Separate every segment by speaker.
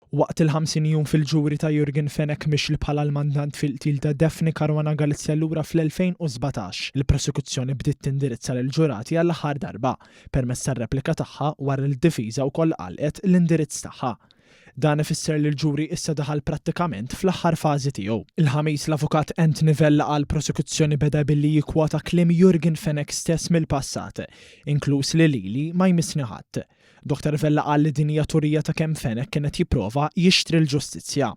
Speaker 1: Waqt il-50 jum fil-ġuri ta' Yorgen Fenech mixli bħala l-mandant fil-qtil ta' Daphne Caruana Galizia lura fl-2017, il-prosekuzzjoni bdiet tindirizza lill-ġurati għall-aħħar darba, permezz tar-replika tagħha wara li d-difiża wkoll għalqet l-indirizz tagħha. Dan ifisser li l-ġuri issa daħal prattikament fl-aħħar fażi tiegħu. Il-Ħamis l-Avukat Anthony Vella għall-prosekuzzjoni beda billi jikkwota kliem Yorgen Fenech stess mill-passat, inkluż li lili ma jmissni ħadd. Dottor Vella qal li din hija turija ta' kemm Fenech kien qed jipprova jixtri l-ġustizzja.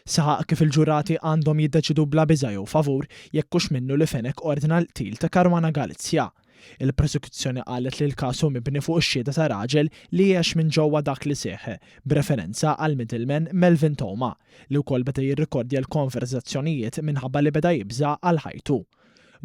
Speaker 1: Saħaq kif il-ġurati għandhom jiddeċidu bla biża' jew favur jekk hux minnu li Fenech ordna l-qtil ta' Caruana Galizia. Il-prosekuzzjoni qalet li l-każ hu mibni fuq ix-xhieda ta' raġel li għex minn ġewwa dak li seħħ, b'referenza għall-middleman Melvin Theuma, li wkoll beda jirrikordja l-konverżazzjonijiet minħabba li beda jibża' għal ħajtu.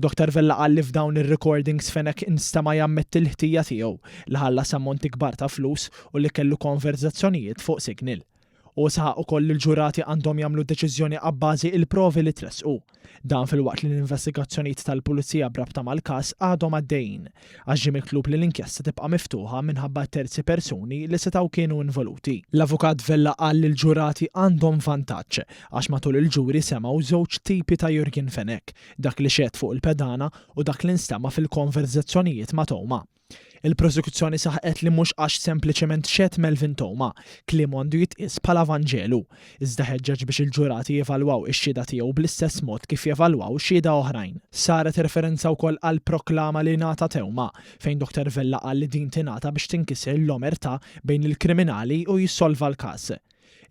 Speaker 1: Dottor Vella qal li f'dawn ir-recordings Fenech instema' jammetti l-ħtija tiegħu li ħallas ammonti kbar ta' flus u li kellu konverżazzjonijiet fuq Signal. Hu saħaq ukoll li l-ġurati għandhom jagħmlu deċiżjoni abbażi il-provi li tressqu. Dan filwaqt li l-investigazzjonijiet tal-Pulizija b'rabta mal-każ għadhom għaddejjin, għax ġie mitlub li l-inkjesta tibqa' miftuħa minħabba terzi persuni li setgħu kienu involuti. L-Avukat Vella qal li l-ġurati għandhom vantaġġ għax matul il-ġuri semgħu żewġ tipi ta' Yorgen Fenech, dak li xehed fuq il-pedana u dak li nstema' fil-konverżazzjonijiet ma' Theuma. Il-prosekuzzjoni saħqet li mhux għax sempliċement xehed Melvin Theuma, kliemu għandu jitqies bħala Vanġelu, iżda ħeġġeġ biex il-ġurati jevalwaw ix-xhieda tiegħu bl-istess mod kif jevalwaw xhieda oħrajn. Saret referenza wkoll għall-proklama li ngħata Theuma, fejn Dottor Vella qal li din tingħata biex tinkiser l-omertà bejn il-kriminali u jissolva l-każ.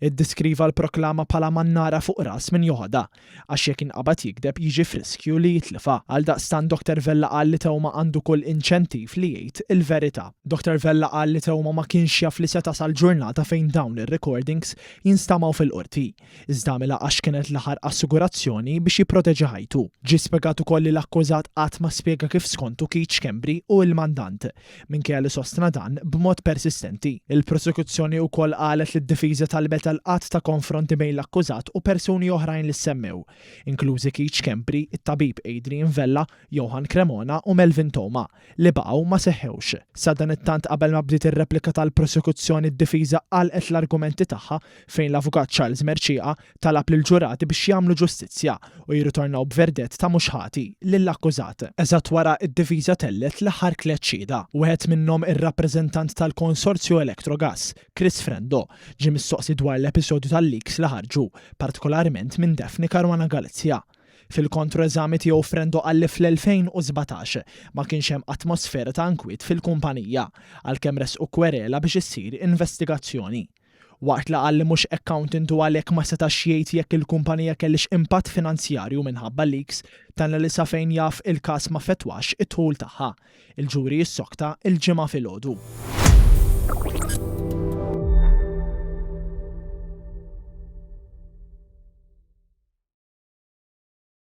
Speaker 1: Iddeskriva l-proklama bħala mannara fuq ras min joħodha, għax jekk jinqabad jigdeb jiġi f'riskju li jitlifha. Għaldaqstant Dottor Vella qal li Theuma għandu kull inċentiv li jgħid il-verità. Dottor Vella qal li Theuma ma kienx jaf li se tasal ġurnata fejn dawn ir-recordings jinstamgħu fil-Qorti, iżda għamilha għax kienet l-aħħar assigurazzjoni biex jipproteġi ħajtu. Ġie spjegat ukoll li l-akkużat qatt ma spjega kif skontu Keith Schembri hu l-mandant, Minkejja li sostna dan b'mod persistenti. Il-prosekuzzjoni wkoll qalet li d-difiża talbet għal għadd ta' konfronti bejn l-akkużat u persuni oħrajn li ssemmew, inklużi Keith Schembri, it-tabib Adrian Vella, Johann Cremona u Melvin Theuma, li baqgħu ma seħħewx. Sadanittant qabel ma bdiet ir-replika tal-prosekuzzjoni d-difiża għalqet l-argumenti tagħha fejn l-avukat Charles Mercieca talab lill-ġurati biex jagħmlu ġustizzja u jirritornaw b'verdett ta' mhux ħati lill-akkużat. Eżatt wara, id-difiża tellgħet l-aħħar tlett xhieda. Wieħed minnhom ir-rappreżentant tal-konsorzju Electrogas, Chris Frendo, ġie mistoqsi dwar l-episodju tal-leaks li ħarġu, partikolarment minn Daphne Caruana Galizia. Fil-kontroeżami tiegħu Frendo qal li fl-2017 ma kienx hemm atmosfera ta' inkwiet fil-kumpanija, għalkemm ressqu kwerela biex issir investigazzjoni. Waqt li qal li mhux accountant u għalhekk ma setax jgħid jekk il-kumpanija kellhiex impatt finanzjarju minħabba leaks, tenna li sa fejn jaf il-każ ma affettwax id-dħul tagħha. Il-ġuri jissokta l-Ġimgħa filgħodu.